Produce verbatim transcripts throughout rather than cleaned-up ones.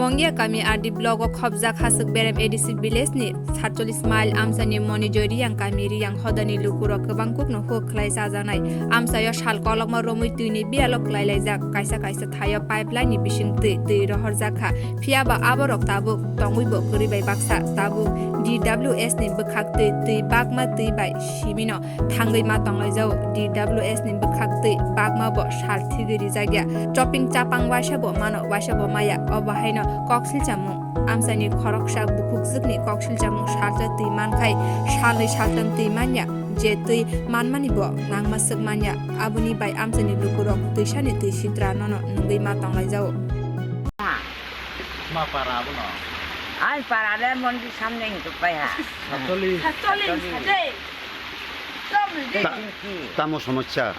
Mongia kami R D block o khobjak Hasuk Berem A D C village ni satchollis mile amchani Monijoy Riyang kami Riyang hodani lukurok kwbang kukno huk khlai chajaknai. Amchaio sal kolokma romwi twini biyalo kwlailaijak, kaisa kaisa thaio pipeline ni bising twi, twi rohorjak kha. Phiya ba aborok tabuk tongwi bo kwrwi bai baksa. Tabuk D W S ni bwkhak twi, twi bakma twi bai simino thangwi ma tonglaijao. D W S ni bwkhak twi bakma bo sal thigwi rijak ya. Choping chapang waisa bo mano, waisa bo maya. Obo haino koksilchamung. Amchaini khoroksa bukhukjwkni koksilchamung salsa twi mankhai salnwi saltham twi manya. Je twi manmani bo nangma swk manya. Aboni bai amchaini lukurok twisani twi sitra nono nungwi ma tonglaijao. Ma para abono. Ai para le mondi samne hintu pai ha. Satoli. Satoli. Satoli. Tamo somosya.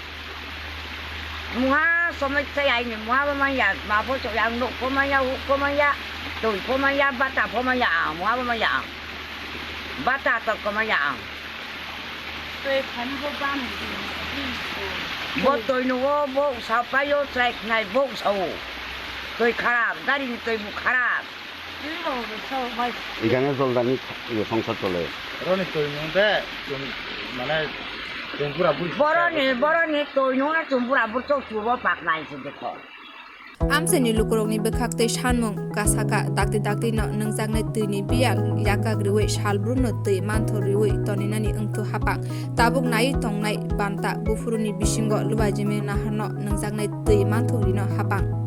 Muha somosya aini muha ba manya, ma bo so yang nuk ko manya, huk ko manya, tui ko manya, bata ko manya, muha ba manya. Bata to ko manya. Twi phani bo bam di. Bo twi nugo, bo sa payo, trai khnai, bo sa o. Twi kharap, gari ni twi bu kharap. Twi rok bo sa o bai. Igane joldani iye songsar chole. Roni twi nung de, chum, mane, chum pura bui. Boroni, boroni twi nung na chum pura bui chok chubo pak nai se dekho. Amchaini lukurokni bwkhak twi sanmung kasaka dakti dakti no nungjaknai twini biyal yakak riwi salbrumno twi manthor riwi toninani wngthu hapang. Tabuk naiwi tongnai banta buphuruni bisingo Lubajimi naharno nungjaknai twi manthok rino hapang.